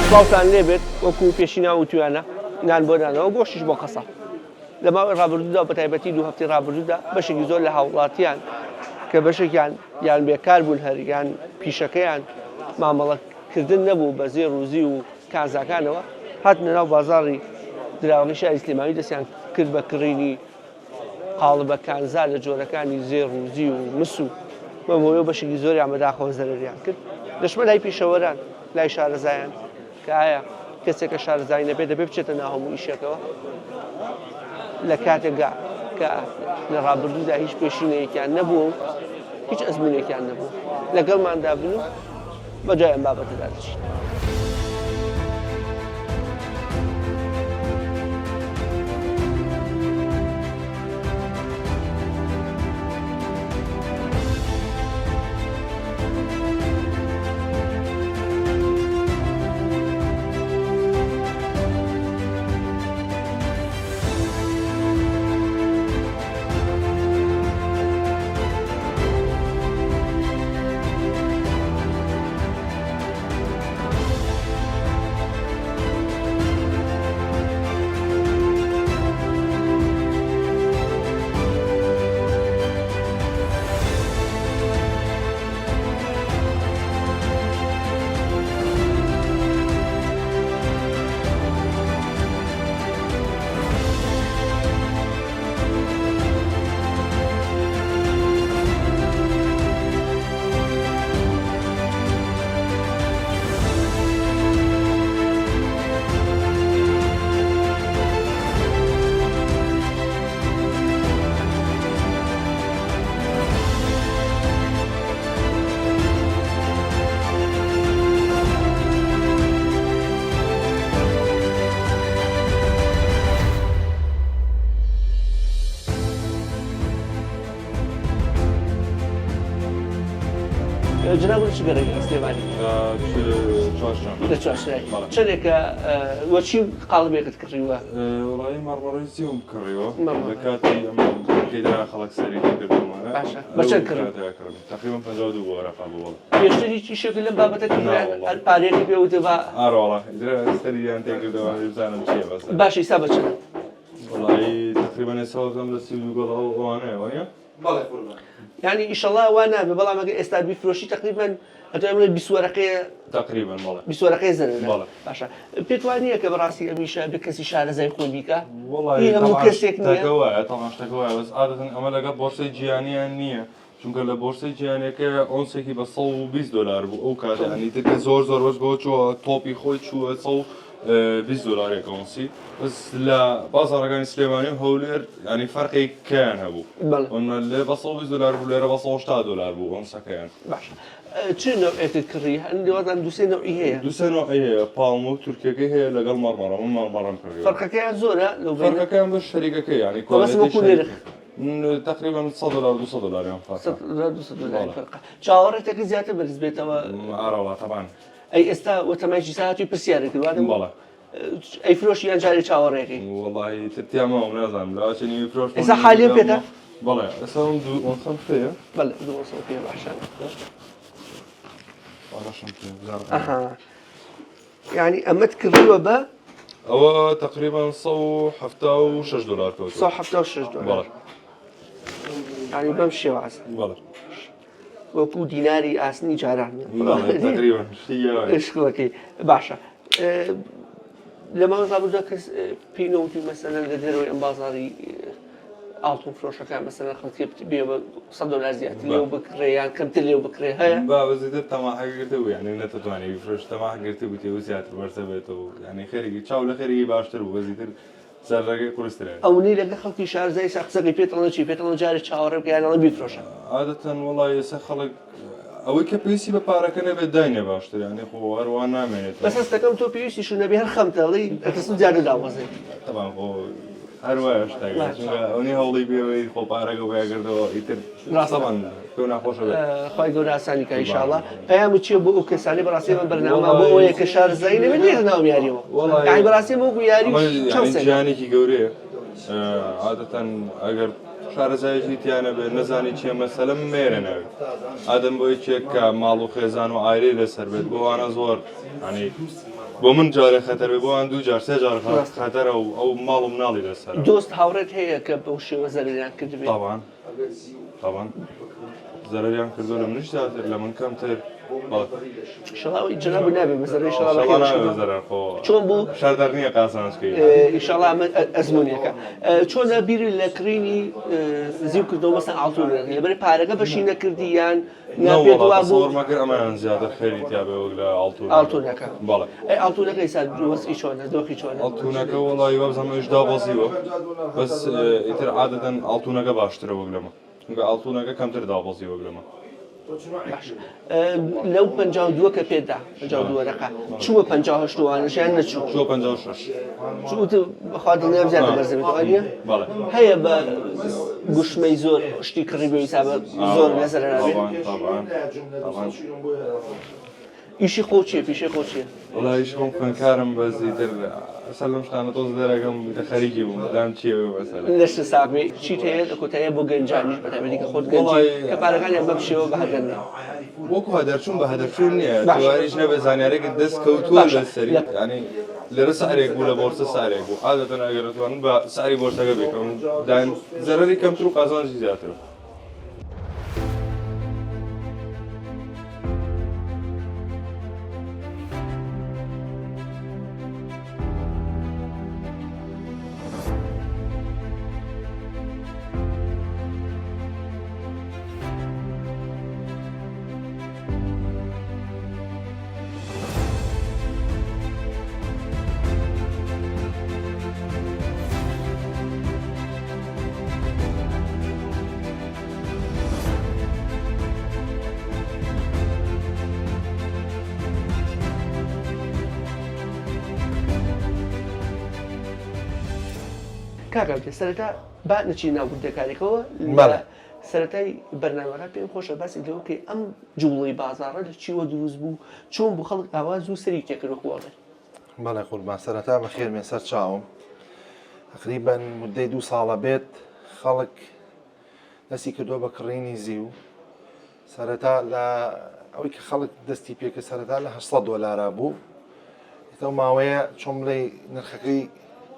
سڵاوتان لێبێت وەکو پێشینان وتویانە نان بۆ نانەوە گۆشتیش بۆ قەساب لە ماوەی ڕابردوودا و بەتایبەتی دوو هەفتەی ڕابردوودا بەشێکی زۆر لە هاوڵاتیان کە بەشێکیان یان بێکار بوون هەر یان پیشەکەیان مامەڵەکردن نەبوو بە زێڕ و زیو و کانزاکانەوە هاتنە ناو بازاڕی دراوەکەی شاری سلێمانی دەستیان کرد بە کڕینی قاڵبە کانزا لە جۆرەکانی زێڕ و زیو و مس و بەم هۆیەوە بەشێکی زۆریان بەداخەوە زەرەریان کرد. دەچمە لای پیشەوەران، لای شارەزایان کە ئایا کەسێک کە شارەزایی نەبێت دەبێت بچێتە ناو هەموو ئیشێکەوە؟ لە کاتێکدا کە لە ڕابردوودا هیچ پێشینەیەکیان نەبووە و هیچ ئەزموونێکیان نەبووە. لەگەڵماندا بن و بەدوای ئەم بابەتەدا دەچین. جناب چ گەڕێکی سلێمانی لە چوارچرای چەندێکە وە چی قاڵبێکت کڕیوە؟ وەڵایی مەڕمەڕی زیوم کڕیوە لە کاتی ئەم تێدا خەڵک سەری دەکردمانە باشە بە چەند کڕی؟ تقریبا 52 وەرەقە بوو وەڵا. پێشتر هیچ ئیشێکت لەم بابەتە کردووە یان هەر پارەیەکت پێ وتبا؟ ئارە وەڵا سەریان تێکردەوە بزانم چییە بەس. باشە ئیستا بە چەندە؟ وەڵایی تقریبا ئێستا وەزم لە 32 گەڵ ئەو ئەوانەیە وانیە؟ بەڵێ قوربان. یانی ئیشەڵا وا نابێ بەڵام ئەگەر ئێستا بیفرۆشی تەقریبەن ئەتوانین بڵێین 20 وەرەقەیە تقریبا بەڵێ. 20 وەرەقەیە زەرەرە. بەڵێ. باشە پێت وا نییە کە بەڕاستی ئەمیشە بێ کەسی شارەزای خۆی بیکا؟ وەڵایی هی هەموو تەبعەن کەسێک نییە؟ شتەکە وایە تەبعەن شتەکە وایە بەس عادەتەن ئەمە لەگەڵ بۆرسەی جیهانیان نییە چونکە لە بۆرسەی جیهانیەکە ئۆنسێکی بە 120 دۆلار بوو ئەو کاتە یانی تر کە زۆر زۆر بەس بۆ چووە تۆپی خۆی چووە 120 دۆلارێک ئۆنسی بەس لە بازاڕەکانی سلێمانی و هەولێر ینی فەرقی کەیان هەبوو بەڵێ. ئۆنە لێ بە 120 دۆلار بوو لێرە بە 180 دۆلار بوو ئۆنسەکەیان. باشە چ نەوعێکت کڕی؟ هەندێ وازانم دوو سێ نەوعی هەیە. دوو سێ نەوعی هەیە پاڵمە و تورکیەکەی هەیە لەگەڵ مەڕمەڕە من مەڕمەڕەم کڕیوە. فەرقەکەیان زۆرە لەو بەینە؟ فەرقەکەیان بەس شەریکەکەی یانی مەبەستم کوالێتی وەکوو نرخ. شەریکە. تقریبا 100 دۆلار 200 دۆلاریان فەرقە. 100 دۆلار 200 دۆلاری بەڵێ. فەرقە. چاوەڕێتەکە زیاتر بەرز بێتەوە؟ ئارە وەڵا تەبعەن. ئەی ئێستا وە تەمای چی سا هاتووی پرسیارت کرد وا نەبوو؟ بەڵێ. ئەی فرۆشی یان جارێ چاوەڕێکەی؟ وەڵاهی تر تیا ماوم نازانم لەوە چێ نیوی فرۆشتم ئێستا حالیەم پێتە؟ بەڵێ ئێستا ئەم دوو ئۆنسەم پێیە. بەڵێ دوو ئۆنسەم پێیە باشە. ئەڕەشم پێ بزانم. ئەها یعنی ئەمەت کڕیوە بە ئەوە تقریبا 176 دلار کەوتووە. 176 دلار. بەڵێ. یعنی بەم شێوازە. بەڵێ. وەکو دیناری ئاسنی جاران. بەڵێ تقریبا شتی وایە. شکڵەکەی باشە. لە ماوەی ڕابردوودا کەس پێی نەوتووی مەسەلەن لە دەرەوەی ئەم بازاڕی ئاڵتون فرۆشەکان مەسەلەن خەڵکی بێ بە 100 دلار زیاتر لێو بکڕێ یان کەمتر لێو بکڕێ هەیە؟ با بەزیتر تەماحەکە گرتبوو یعنی نەتەتوانی بیفرۆشی تەماح گرتبووی و زیاتر بەرزە بێتەوە یعنی خەریکی چاو لە خەریکی باشتر بوو بەزیتر زەرەرەکەی قورسترە. ئەونەی لەگەڵ خەڵکی شارەزای ئێستا قسەکەی پێت ئەڵێن چی؟ پێت ئەڵێن جارێ چاوەڕێ بکە یان ئەڵێن بیفرۆشە؟ عادەتەن وەڵا ئێستا خەڵک ئەوەی کە پێویستی بە پارەکە نەبێت داینێ باشتر یانی خۆ هەر وا نامێنێتەوە. بەس هەست دەکەم تۆ پێویستیشت نەبێ هەر خەمتە ئەڵێی ئەترسم زیاتر دابەزێ. تەبعەن خۆ هەر وایە شتەکە چونکە ئەونی هەوڵی پێوەی خۆ پارەکە بۆ کردەوە ئیتر ڕاستە. تەبعەن پێو ناخۆشە بێت. خوای گەورە ئاسانی کا ئیشاڵا. پەیامت چیە بۆ ئەو کەسانەی بەڕاستی ئەمە بەرنامە بۆ ئەوەیە کە شارەزایی نەبێت نێتە ناو ئەم یاریەوە یانی بەڕاستی ئەمە وەکو یاری چەند سێکە. ژیانێکی گەورەیە عادەتەن ئەگەر شارەزایەکی تیا نەبێت نەزانی چیە مەسەلە مێرە ناوی ئادەم بۆ یەکێک کە ماڵ و خێزان و عایلەی لەسەر بێت بۆ وانە زۆر ینی. بۆ من جارێ خەتەر بێ بۆ ئەوان دوو جار سێ جار خەتەرە و ئەو ماڵ و مناڵی لەسەرە. دۆست هاوڕێت هەیە کە بەو شێوە زەرەریان کردبێ؟ تەبعەن تەبعەن زەرەریان کردووە لە منیش زیاتر لە من کەمتر بەڵێ. ئیشەڵا ئەوەی جەنابت نابێ بە زەرەر ئیشەڵا ئیشەڵا بەخێر نابێ بە زەرەر خۆ چۆن بوو؟ شەر دەر نییە قازانج کەی. ئیشەڵا ئەمە ئەزموونێکە. چۆنە بیرت لە کڕینی زیو کردەوە مەسەن ئاڵتون لەبەر پارەکە بەشی نەکردی یان نەوەڵا تەسەوەر مەکرد ئەمەیان زیاتر خێری تیا بێ وەک لە ئاڵتونەکە. ئاڵتونەکە بەڵێ. ئەی ئاڵتونەکە ئیستا وەزعی چۆنە دۆخی چۆنە؟ ئاڵتونەکە وەڵی وابزانم ئەویش دابەزیوە بەس ئیتر عادەتەن ئاڵتونەکە باشترە وەک لەمە چونکە ئاڵتونەکە کەمتر دابەزی وەک لەمە. باش لەو 52 کە پێت دا 52 وەرەقە چووە 58 وانەش یان نەچوو؟ چووە 56. چوو وتت بەخوا دڵنیام زیاتر بەرز دەبێتەوە وانییە؟ بەڵێ. هەیە بە گوشمەی زۆر شتی کڕی بێ حیسابە زۆر لە زەرەرا بێ؟ طبعا طبعا ئیشی خۆ چییە پیشەی خۆ چییە؟ وەڵا ئیشی خۆم خوێندکارم بەس ئیتر سەر لەم شتانە تۆز دەرەکەم ئیتر خەریکی بووم دام چییە بێ مەسەلە. لەشت ساغ بێ چیت هەیە لە کۆتاییا بۆ گەنجانیش بەتایبەتی کە خۆت گەنجی وەڵای کە پارەکانیان بەم شێوە بە هەدەر نێ. وەکو هەدەرچوون بە هەدەرچوون نییە باشە. تۆ هیچ نەبێ زانیارێکت دەست کەوتووە باشە لەسەری لە یانی لێرە سعرێک بوو لە بۆرسە سعرێک بوو عادەتەن ئەگەر ئەتوانن بە سعری بۆرسەکە بیکڕن دایم زەرەری کەمتر و قازانجی زیاترە. کاک عەبدی سەرەتا با نەچینە ناو وردەکاریەکەوە لە بەڵێ. سەرەتای بەرنامەکە پێم خۆشە باسی لەوە بکەی ئەم جوڵەی بازاڕە لە چیوە دروست بوو چۆن بوو خەڵک ئاوا زوو سەری تێکرد وەکو ئەڵێن؟ بەڵێ قوربان سەرەتا بەخێر بێن سەر چاوم تقریبا مدەی دوو ساڵە بێت خەڵک دەستی کردووە بە کڕینی زیو سەرەتا لە ئەوەی کە خەڵک دەستی پێکرد سەرەتا لە 800 دۆلارا بوو ئەو ماوەیە چۆن بڵێ نرخەکەی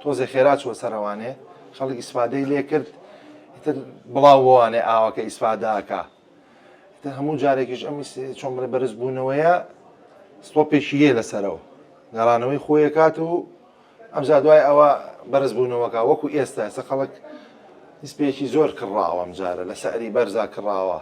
تۆزێ خێرا چووە سەرەوانێ خەڵک ئیسفادەی لێ کرد ئیتر بڵاو بۆوانێ ئاوەکە ئیسفاداکە ئیتر هەموو جارێکیش ئەم چۆن بڵێ بەرزبوونەوەیە ستۆپێکی هەیە لەسەرەوە گەڕانەوەی خۆیەکات و ئەمجا دوای ئەوە بەرزبوونەوەکە وەکو ئێستا ئێستا خەڵک نسبەیەکی زۆر کڕاوە ئەم جارە لە سعری بەرزا کڕاوە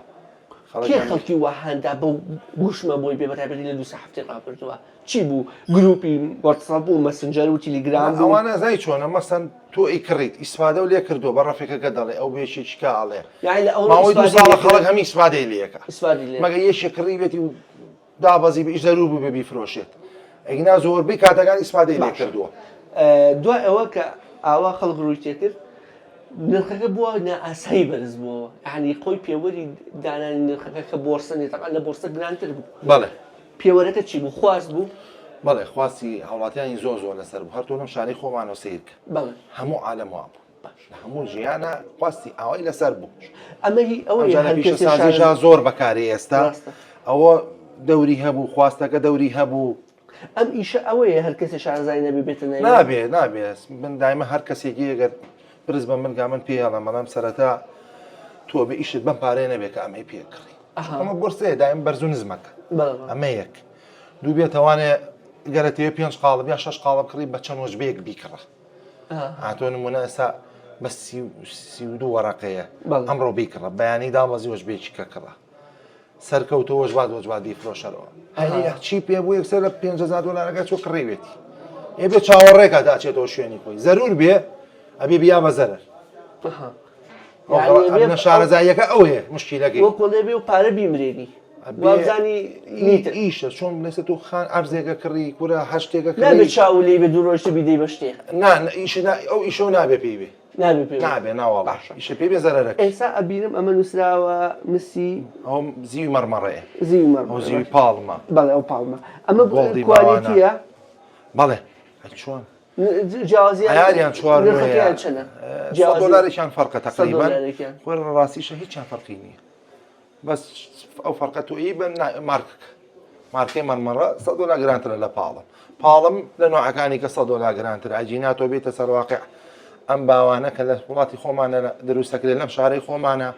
کێ خەڵکی وا هاندا بەو گوشمە بۆی بێ بەتایبەتی لە دوو سێ هەفتەی ڕابردووە چی بوو گروپی واتساپ و مەسنجەر و تیلیگرام بوو ئەوانە زای چۆنە مەسەن تۆ ئەیکڕیت ئیسفادە و لێ کردووە بە ڕەفیقەکە دەڵێ ئەو بێشێکی کا ئەڵێ یانی لە ئەوڕۆ ماوەی دوو ئیسفادەی ساڵە لێ خەڵک کرد هەمی ئیسفادەی لێ ئەکا ئیسفادەی لێ مەگەر یەکێ کڕیبێتی و دابەزی بێ ئیش زەرور بووبێ بیفرۆشێت ئەگینا زۆربەی کاتەکان ئیسفادەی لێ باشە کردووە. دوای ئەوە کە ئاوا خەڵک ڕووی تێکرد نرخەکە بووە نائاسایی بەرز بووەوە یانی خۆی پێوەری دانانی نرخەکە کە بۆرسە نیە تەبعەن لە بۆرسە گرانتر بوو بەڵێ. پێوەرەکە چی بوو خواست بوو؟ بەڵێ خواستی هاوڵاتیانی زۆر زۆر لەسەر بوو هەر تۆ لەم شارەی خۆمانەوە سەیر کە بەڵێ. هەموو عالەم وا بوو لە هەموو جیهانا خواستی ئاوای لەسەر بوو ئەمە هی ئەوەیە ئەمجا لە هەر کەسێ پیشەسازیشا شارەزا زۆر بەکارێ ئێستا ڕاستە. ئەوە دەوری هەبوو خواستەکە دەوری هەبوو ئەم ئیشە ئەوەیە هەر کەسێ شارەزای نەبێ بێتە ناوی؟ نابێ نابێ من دایمە هەر کەسێکی ئەگەر پرس بە من کا من پێی ئەڵێم بەڵام سەرەتا تۆ بێ ئیشت بەم پارەیە نەبێ کە ئەمەی پێ کڕی ئەمە بۆرسەیە دایم بەرز و نزمەکە ئەمە یەک دوو بێتەوانێ گەرەتەوە پێنج قاڵب یا شەش قاڵب کڕی بە چەند وەجبەیەک بیکڕە ئاتۆ نمونە ئێستا بە 32 وەرەقەیە ئەمڕۆ بیکڕە بەیانی دابەزی وەجبەیەکی کە کڕە سەرکەوتۆ وەجبات وەجبات بیفرۆشەرەوە هەنی چی پێ بوو یەکسەر لە 5هزار دلارەکە چۆ کڕیوێتی ئێ بێ چاوەڕێکە داچێتەوە شوێنی خۆی زەرور بێ ئەبێ بیا بە زەرەر ئەمە شارەزاییەکە ئەوەیە مشکیلەکەی وەکو لێ بێ و پارە بیمرێنی وابزانی نیتر ئیشە چۆن بڵێسە تۆ خان ئەرزێکە کڕی کورە هەر شتێکە کڕی نابێ چاو لێ بێ دوو ڕۆژتر بیدەی بە شتێ نا ئیش ئەو ئیشەو نابێ پێی بێ نابێ پێ نابێ ناواڵ باشە ئیشە پێ بێ زەرەرەکەی ئێستا ئەبینم ئەمە نووسراوە مسی ئەو زیوی مەڕمەڕەیە زیوی مەڕمەڕە ئەو زیوی پاڵمە بەڵێ ئەو پاڵمە ئەمە gold ی باوانە quality ە بەڵێ چۆن جیاوازیان عیاریان چوار نرخەکەیان چەنە جیاواز دۆلارێکیان فەرقە تقریبا خۆی ڕاستیشە هیچیان فەرقی نییە بەس ئەو فەرقە تۆ ئی بە مارکەکە. مارکەی مەڕمەڕە 100 دۆلار گرانترە لە پاڵم. پاڵم لە نوعەکانی کە 100 دۆلار گرانترە. ئەگینا تۆ بێیتە سەر واقع ئەم باوانە کە لە وڵاتی خۆمانە دروست دەکرێت لەم شارەی خۆمانە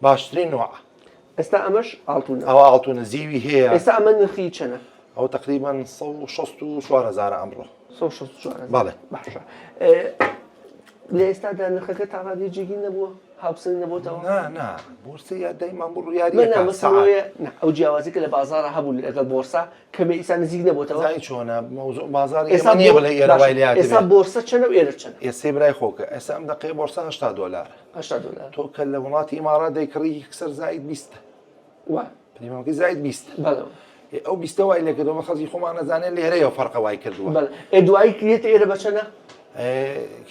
باشترین نوعە. ئێستا ئەمەش ئاڵتونە. ئەوە ئاڵتونە زیوی هەیە. ئێستا ئەمە نرخی چەنە؟ ئەوە تەقریبەن 164 هەزارە ئەمڕۆ. 164 هەزار. بەڵێ. باشە. لە ئێستادا نرخەکە تا ڕادەیەک جێگیر نەبووە؟ هاوسەنگ نەبۆتەوە؟ نا نا بۆرسە یا دایمان بڕ نا یاریەکە مەسەلەیە سەعات. نا ئەو جیاوازی کە لە بازاڕا هەبوو لەگەڵ بۆرسە کەمێ ئیسا نزیک نەبۆتەوە؟ زانی چۆنە مەوزوع بازاڕی ئێستا ئێمە نییە بۆ بڵێ ئێرە باشە وای لێ ئێستا هاتبێ. بۆرسە چەنە و ئێرە چەنە؟ ئێستا برای خۆکە ئێستا ئەم دەقەیە بۆرسە 80 دۆلارە. 80 دۆلار. تۆ کە لە وڵاتی ئیمارات دەیکڕی یەکسەر زائید 20 وا. پریمەکەی زائید 20 بەڵێ. ئێ ئەو بیستە وای لێکردووە بە خەڵکی خۆمان نەزانێت لێرەیە فەرقە وای کردووە. بەڵێ ئێ دوایی دێتە ئێرە بە چەنە؟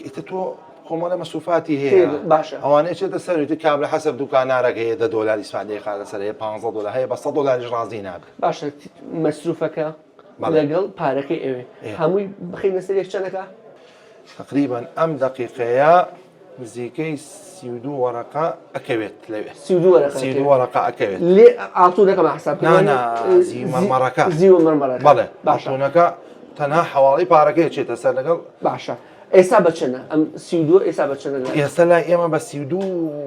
ئیتر تۆ کۆمەڵە مەسروفاتی هەیە باشە ئەوانەیە چێتە سەر تر کابرا حەسەب دوکانارەکە هەیە دە دۆلار ئیسفادەی خاتە سەر هەیە 15 دۆلار هەیە بە 100 دۆلاریش ڕازی نابێت. باشە مەسروفەکە لەگەڵ پارەکەی ئەوێ هەمووی بخەینە سەر یەک چەنەکە؟ تقریبا ئەم دەقیقەیە نزیکەی 32 وەرەقە ئەکەوێت لەوێ. 32 وەرەقە 32 وەرەقە ئەکەوێت. لێ ئاڵتونەکەمان حساب نا نا زیو مەرمەڕەکە. زیوە مەرمەڕەکە. بەڵێ باشە. ئاڵتونەکە تەنها حەواڵەی پارەکەی ئەچێتە سەر لەگەڵ. باشە ئێستا بە چەنە ئەم 32 ئێستا بە چەنە لای؟ ئێستا لای ئێمە بە 32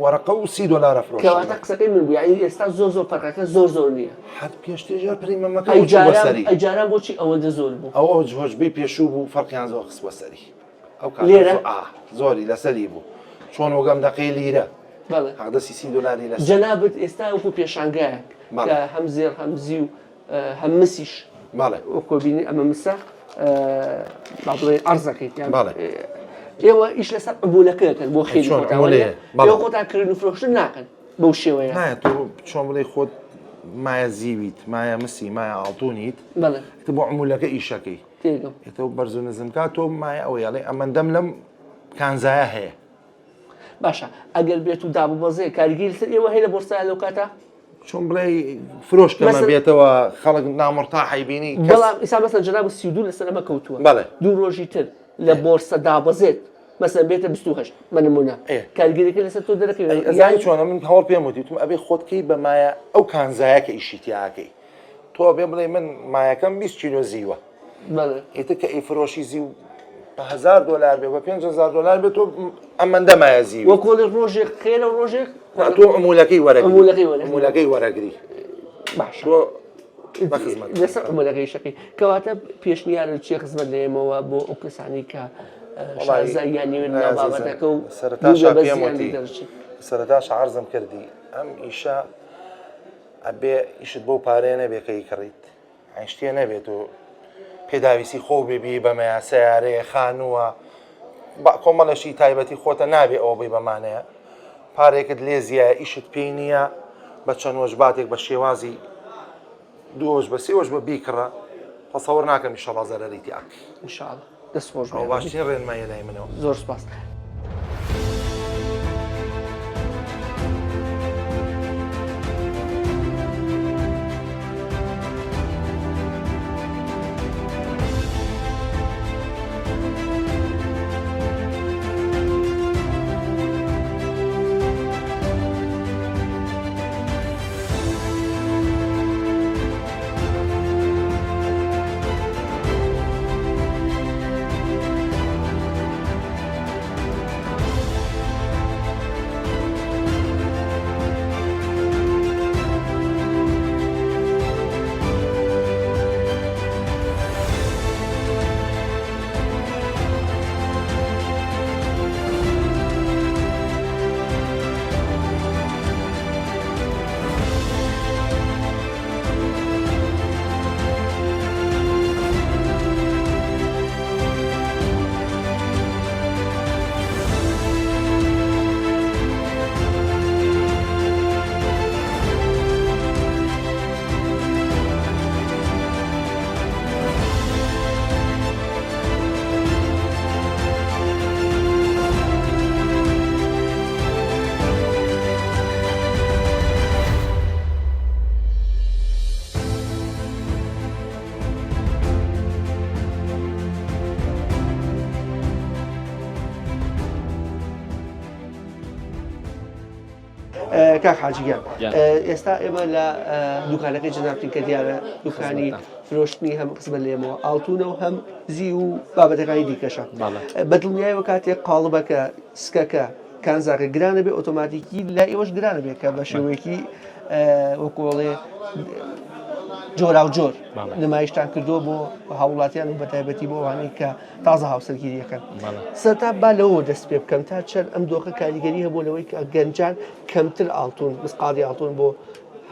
وەرەقە و 30 دۆلار ئەفرۆشن. کەواتە قسەکەی من بوو یانی ئێستا زۆر زۆر فەرقەکە زۆر زۆر نییە. هەر پێشتریش هەر پریمەمەکە ئەی بوو چوو بە جاران سەری. ئەی جاران بۆچی ئەوەندە زۆر بوو؟ ئەوە هۆجبەی پێشوو بوو فەرقیان زۆر خستبووە سەری. ئەو کاتە لێرە؟ زۆر ئا زۆری لەسەری بوو چۆن وەک ئەم دەقەی لیرە بەڵێ. حەقدەستی 30 دۆلاری لەسەر. جەنابت ئێستا وەکو پێشانگایەک بەڵێ. کە هەم زێڕ هەم زیو هەم مسیش بەڵێ. وەکو بینی ئەمە مسە با بڵێ عەرزەکەیت یان بەڵێ. ئێوە ئیش لەسەر عمولەکە دەکەن بۆ خێری چۆن خۆتان عمولەیە؟ وانیە؟ بەڵێ. ئێوە خۆتان کڕین و فرۆشتن ناکەن بەو شێوەیە. نا تۆ چۆن بڵێ خۆت مایە زیویت مایە مسی مایە ئاڵتونیت بەڵێ. ئیتر بۆ عمولەکە ئیشەکەی. تێگەم. ئیتر بەرز و نزم کا تۆ مایە ئەوەی ئەڵێ ئەمەندەم لەم کانزایە هەیە. باشە ئەگەر بێت و داببەزێ کاریگەری لەسەر ئێوە هەیە لە بۆرسایە لەو کاتە؟ چۆن بڵێ فرۆش کەمە مەسەل- بێتەوە خەڵک نامرتاحی بینی کەس بەڵام ئیسا مەسەن جەناب 32 لەسەر ئەمە کەوتووە بەڵێ. دوو ڕۆژی تر لە بۆرسە دابەزێت مەسەن بێتە 28 بە نمونە ئێ. کاریگەریەکە لەسەر تۆ دەرەکەوێت ئەی ئەزانی چۆنە من هەوڵ پێم وتی وتم ئەبێ خۆت کەی بە مایە ئەو کانزایە کە ئیشی تیاکەی تۆ ئەبێ بڵێ من مایەکەم 20 کیلۆ زیوە بەڵێ. ئیتر کە ئەیفرۆشی زیو بە هەزار دۆلار بێ بە 5000 دۆلار بێ تۆ ئەمەندە مایە زیوی وەکۆڵی ڕۆژێک خێرە و ڕۆژێک نا، تۆ عمولەکەی وەرەگری عمولەکەی وەرەگری. عمولەکەی وەرەگری باشە تۆ بە خزمەت لەسەر عمولەکەی شەقی کەواتە پێشنیارت چیە خزمەت لە ئێمەوە بۆ ئەو کەسانی کە وەڵای، شارەزاییان نییە نا، لەناو ئازیزم، بابەتەکە و سەرەتا دوور لە شا پێم بەزیان وتی دەرچن سەرەتا شا عەرزم کردی ئەم ئیشە ئەبێ ئیشت بەو پارەیە نەبێ کە ئیکڕیت یانی شتێ نەبێت و پێداویستی خۆو بێ بی بەمەیە سەیارەیە خانووە با کۆمەڵێکی تایبەتی خۆتە نابێ ئەوە بی بەمانەیە پارێکت لێ زیایە ئیشت پێی نییە بە چەند وەجباتێک بە شێوازی دوو وەجبە سێ وەجبە بیکڕە تەسەوەر ناکەم ئیشەڵا زەرەری تیا بکەی ئینشاءاللە دەست خۆش ئەوە باشترین ڕێنماییە لای منەوە زۆر سوپاس. کاک حاجی گیان ئێستا ئێمە لە دوکانەکەی جەنابتین کە دیارە دوکانی فرۆشتنی هەم قسمە لێمەوە ئاڵتونە و هەم زی و بابەتەکانی دیکەشە بە دڵنیایەوە کاتێک قاڵبەکە سکەکە کانزاکە گرانە بێ ئۆتۆماتیکی لای ئێوەش گرانە بێ کە بە شێوەیەکی وەکۆڵێ جۆراوجۆر نمایشتان کردووە بۆ هاوڵاتیان و بەتایبەتی بۆ ئەوانەی کە تازە هاوسەرگیریەکەن سەرتا با لەوە دەست پێ بکەم تا چەند ئەم دۆخە کاریگەری هەبوو لەوەی کە گەنجان کەمتر ئاڵتون مسقاڵی ئاڵتون بۆ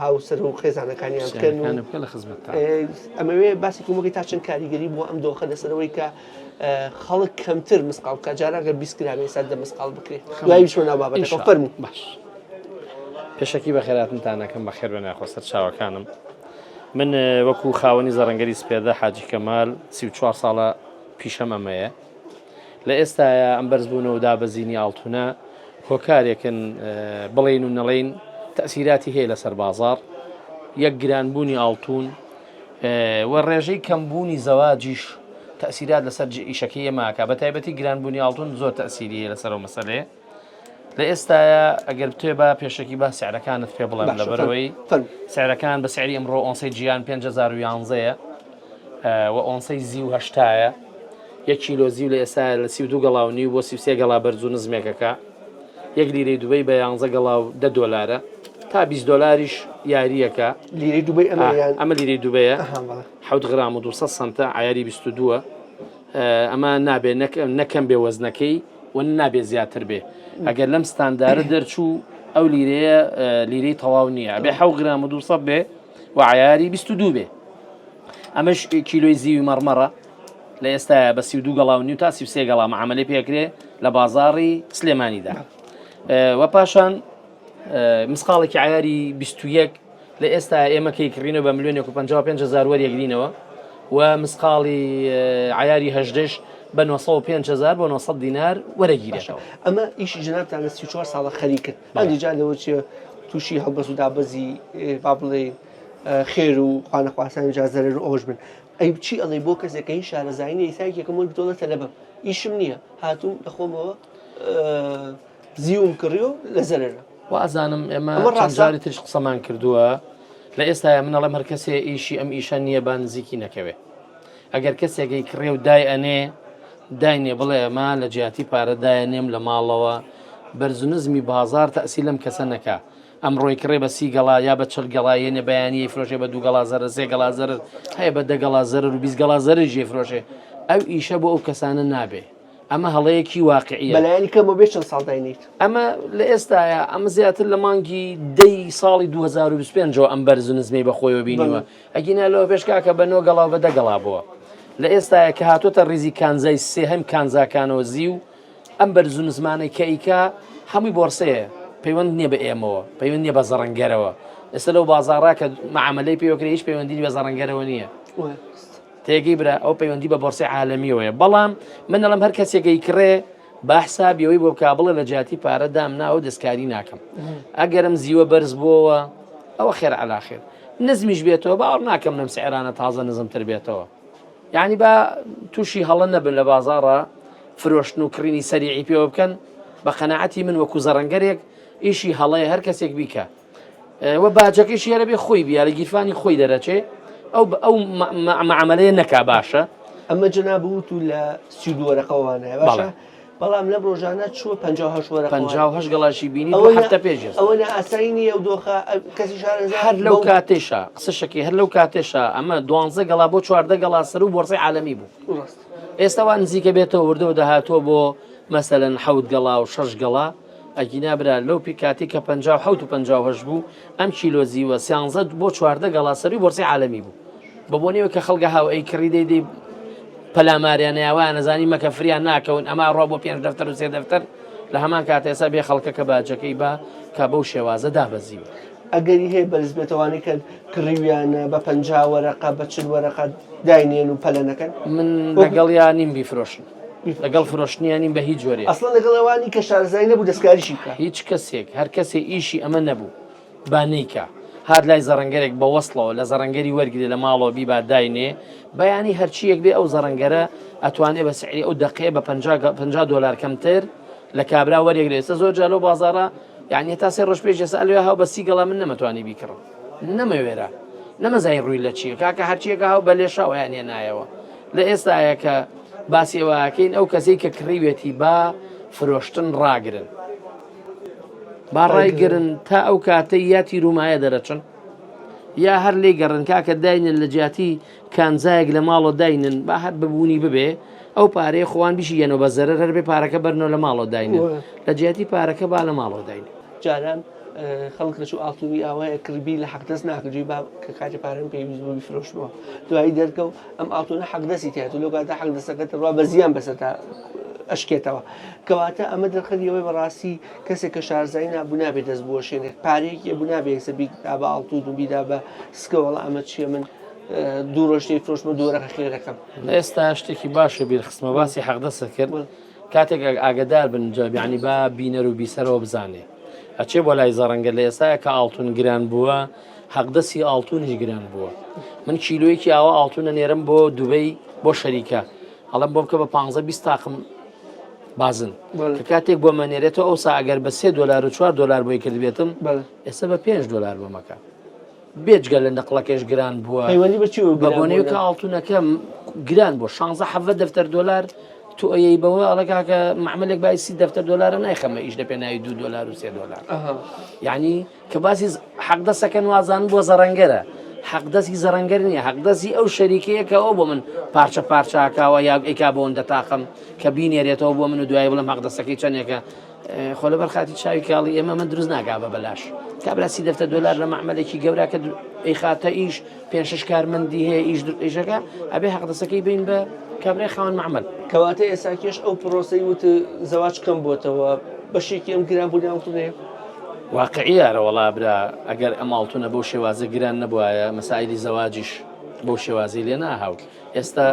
هاوسەر و خێزانەکانیان بکەن بکە لە خزمەت ئەمەوێ باسی کومەکەی تا چەند کاریگەری بۆ ئەم دۆخە لەسەرەوەی کە خەڵک کەمتر مسقاڵ بکە جارا گەر 20 گرام ئێستا دە مسقاڵ بکرێت دوای بچمە ناو بابەتەکە فەرموو باش پێشەکی بەخێراتنتان ئەکەم بەخێر بێن یاخۆ سەر چاوەکانم من وەکو خاوەنی زەڕەنگەری سپێدە حاجی کەمال 34 ساڵە پیشەم ئەمەیە لە ئێستاە ئەم بەرزبوونەوە دابەزینی ئاڵتونە هۆکارێکن بڵێن و نەڵێن تەسیراتی هەیە لەسەر بازار یەک گرانبوونی ئاڵتون و ڕێژەی کەمبوونی زەواجیش تەسیرات لەسەر ئیشەکەی ئێماکە بە تایبەتی گرانبوونی ئاڵتون زۆر تەسیری هەیە لەسەر ئەو مەسەلەیە لە ئێستایا ئەگەر بتێ با پێشەکی با سعرەکانت پێ بڵێم لەبەرەوەی سعرەکان بە سعری ئەمڕۆ ئۆنسەی جیان 5011 و ئۆنسەی زیو هەشتایە یەک کیلۆ زیو لە ئێستا لە 32 گەڵا و نیو بۆ 33 گەڵا بەرز و نزمێکەکە یەک لیرەی دوبەی بە 11 گەڵا و دە دۆلارە تا 20 دۆلاریش یاریەکە لیرەی دوبەی ئەمە ئەمە لیرەی دوبەیە 7 غرام و 200 سنتە عیاری 22 ئەمە نابێ نەکەم بێ وەزنەکەی و نابێ زیاتر بێ ئەگەر لەم ستاندارە دەرچوو ئەو لیرەیە لیرەی تەواو نییە بێ حە گرام و 200 بێ و عیاری 22 بێ ئەمەش کیلۆی زیوی مەڕمەڕە لە ئێستا بە 32 گەڵا و نیو تا 33 گەڵا معاملەی پێکرێ لە بازاڕی سلێمانیدا و پاشان مسقاڵێکی عیاری 21 لە ئێستا ئێمە کەی کڕینەوە بە ملیۆنێک و 55 هزار وەریەگرینەوە و مسقاڵی عیاری هەژدەش بە 905 هزار بۆ 900 دینار وەرەگیرێتەوە. ئەمە ئیشی جەنابتان لە 34 ساڵە خەریکن هەندی جار لەوە چیە تووشی هەڵبەز و دابەزی با بڵێ خێر و خوانەخواستان جا زەرەر و ئەوەش بن ئەی چی ئەڵێ بۆ کەسێک کە هیچ شارەزایی نییە ئیسایەکێکم وەرگرتووە تەلەبەم ئیشم نییە هاتووم لە خۆمەوە زیوم کڕی و لە زەرەرە. وازانم ئێمە چەند جاری تریش قسەمان کردووە لە ئێستایا من ئەڵێم هەر کەسێ ئیشی ئەم ئیشە نییە با نزیکی نەکەوێ ئەگەر کەسێکی کڕێ و دای ئەنێ داینێ بڵێ ئەمە لە جیاتی پارە دایەنێم لە ماڵەوە بەرز و نزمی بازار تەسی لەم کەسە نەکا ئەمڕۆی کڕێ بە سی گەڵا یا بە چل گەڵا یەنێ بەیانی فرۆشێ بە دوو گەڵا زەرەر سێ گەڵا زەرەر هەیە بە دە گەڵا زەرەر و 20 گەڵا زەرەر ژێ فرۆشێ ئەو ئیشە بۆ ئەو کەسانە نابێ ئەمە هەڵەیەکی واقعیە. بەلایەنی کەمەوە بێ چەند ساڵ داینیت؟ ئەمە لە ئێستایا ئەمە زیاتر لە مانگی دەی ساڵی 2025 ەوە ئەم بەرز و نزمەی بەخۆیەوە بینیوە ئەگینا لەوە پێش کاکە بە نۆ گەڵا و بە دە گەڵا بووە لە ئێستایا کە هاتۆتە ڕیزی کانزای سێهەم کانزاکانەوە زیو ئەم بەرز و نزمانەی کە ئیکا هەمووی بۆرسەیە پەیوەند نییە بە ئێمەوە پەیوەند نییە بە زەڕەنگەرەوە ئێستا لەو بازاڕا کە معاملەی پێوەکرێ هیچ پەیوەندی بە زەڕەنگەرەوە نییە تێگەی برا ئەو پەیوەندی بە بۆرسەی عالەمیەوەیە بەڵام من ئەڵێم هەر کەسێک ئەیکڕێ با حسابی ئەوەی بۆ بکا بڵێ لە جیاتی پارە دام ناوە دەستکاری ناکەم ئەگەرم زیوە بەرز بووەوە ئەوە خێر علا خێر نزمیش بێتەوە باوەڕ ناکەم لەم سعرانە تازە نزمتر بێتەوە یعنی با تووشی هەڵە نەبن لە بازاڕە فرۆشتن و کڕینی سەریعی پێوە بکەن بە قەنەعەتی من وەکو زەڕەنگەرێک ئیشی هەڵەیە هەر کەسێک بیکە و باجەکەشی هەرە بێ خۆی بیا لە گیرفانی خۆی دەرەچێ ئەو ئەو معاملەیە نەکا باشە ئەمە جەناب وت و لە سود وەرەقەوانە باشە بەڵام لەم ڕۆژانە چووە 58 وەرەقە 58 گەڵاشی بینی ئەوە هەفتە پێش ئەوە نە ئاسایی نییە و دۆخە کەسی شارەزا هەر لەو کاتێشا قسەشەکەی هەر لەو کاتێشا ئەمە دوانزە گەڵا بۆ چواردە گەڵا سەر و بۆرسەی عالەمی بوو ئێستا وا نزیکە بێتەوە وردەوە دەهاتووە بۆ مەسەلەن حەوت گەڵا و شەش گەڵا ئەگینا برا لەو پیکاتی کە 57 و 58 بوو ئەم کیلۆ زیوە سیانزە بۆ چواردە گەڵا سەروی بۆرسەی عالەمی بوو بە بۆنەوە کە خەڵگە هاو ئەی کڕی دەی دەی پەلاماریان نەیاوایان نەزانی مەکە فریان ناکەون ئەما ڕوا بۆ پێنج دەفتەر و سێ دەفتەر لە هەمان کات ئێستا بێ خەڵکەکە باجەکەی با کە بەو شێوازە دابەزیوە. ئەگەری هەیە بەرز بێتەوانی کە کڕیویانە بە 50 وەرەقە بە 40 وەرەقە داینێن و پەلە نەکەن من لەگەڵیا نیم بیفرۆشن لەگەڵ فرۆشتنیان نیم بە هیچ جۆرێ ئەسڵەن لەگەڵ ئەوانی کە شارەزایی نەبوو دەستکاریشی بکە هیچ کەسێک هەر کەسێ ئیشی ئەمە نەبوو با نەیکا هات لای زەڕەنگەرێک بە وەسڵەوە لە زەڕەنگەری وەرگێ لە ماڵەوە بیبا داینێ بەیانی هەرچیەک بێ ئەو زەڕەنگەرە ئەتوانێ بە سعری ئەو دەقەیە بە 50 دۆلار کەمتر لە کابرا وەرێگرێ ئێستا زۆر جار لەو بازاڕە. یعنی تا سێ ڕۆژ پێش ئێستا لەوێ هاو بە سی گەڵا من نەمەتوانی بیکڕم نەمەوێرا نەمەزانی ڕووی لە چییە کاکە هەرچیەکە هاو بە لێشاوەیان هێنایەوە لە ئێستاە کە باسی ئەوەکەین ئەو کەسەی کە کڕیوێتی با فرۆشتن ڕاگرن با ڕایگرن تا ئەو کاتەی یا تیرومایە دەرەچن یا هەر لێ گەڕن کاکە داینن لە جیاتی کانزایەک لە ماڵەوە داینن با هەر ببوونی ببێ ئەو پارەیە خۆوان بیشی یەنەوە بە زەرەر هەر بێ پارەکە بەرنەوە لە ماڵەوە داینن لە جیاتی پارەکە با لە ماڵەوە داینن. جاران خەڵک دەچوو ئاڵتونی ئاوایە کڕی لە حەقدەست ناکردی با کە کاتی پارەم پێویست بوو بیفرۆشمەوە دوایی دەرکەوت ئەم ئاڵتونە حەقدەستی تیایە لەو کاتە حەقدەستەکە دەڕوا بە زیان بەسەرتا ئەشکێتەوە کەواتە ئەمە دەرخەری ئەوەی بەڕاستی کەسێک کە شارزایی نابوو نابێت دەست بوەشێنێت پارەیەکی بوو نابێت یەکسەر بیدا بە ئاڵتون و بیدا بە سکە وەڵا ئەمە چییە من دوو ڕۆژ تێی فرۆشمە دوو وەرەقە خێرەکەم. ئێستا شتێکی باشە بیر خستمە باسی حەقدەستت کرد کاتێک ئاگدار بن جابیانی با بینەر و بیسەرەوە بزانێ ئەچێ بۆ لای زەڕەنگە لە ئێستاە کە ئاڵتون گران بووە حەقدەسی ئاڵتونیش گران بووە من کیلۆیەکی ئاوا ئاڵتونە نێرم بۆ دوبەی بۆ شەریکە ئەڵم بۆ بکە بە 15 20 تاقم بازن کە کاتێک بۆ مەنێرێتەوە ئەوسا ئەگەر بە 3 دلار و 4 دلار بۆی کردبێتم ئێستا بە 5 دلار بۆ مەکە بێجگە لە نەقڵەکەش گران بووە پەیوەندی بە چیەوە بە بۆنەی کە ئاڵتونەکەم گران بووە 16 حەڤە دەفتەر دۆلار تۆ ئەیەی بەوە ئەڵێ کاکە معملێک بای سی دەفتەر دۆلارە نایخەمە ئیش لە پێناوی دو دۆلار و سێ دۆلار یعنی کە باسی حەقدەسەکەن وازان بۆ زەڕەنگەرە حەقدەستی زەڕەنگەر نییە حەقدەستی ئەو شەریکەیە کە ئەو بۆ من پارچە پارچاکاوە یا ئەیکا بۆ ئەوەندە تاقم کە بینێرێتەوە بۆ من و دوای بڵم حەقدەسەکەی چەندێکە خۆ لەبەر خاتی چاوی کاڵی ئێمە من دروست ناکا بە بەلاش کابرا سی دەفتە دۆلار لە مەعمەلێکی گەورە کە ئەیخاتە ئیش پێ شش کارمەندی هەیە ئیش ئیشەکە ئەبێ حەقدەسەکەی بین بە کابرای خاوەن مەعمەل. کەواتە ئێساکێش ئەو پرۆسەی وت زەواج کەم بۆتەوە بەشێکی ئەم گران بوونی ئاڵتونەیە؟ واقعی یارە وەڵا برا ئەگەر ئەم ئاڵتونە بەو شێوازە گران نەبوایە مەسایلی زەواجیش بەو شێوازەی لێ ناهاوت ئێستا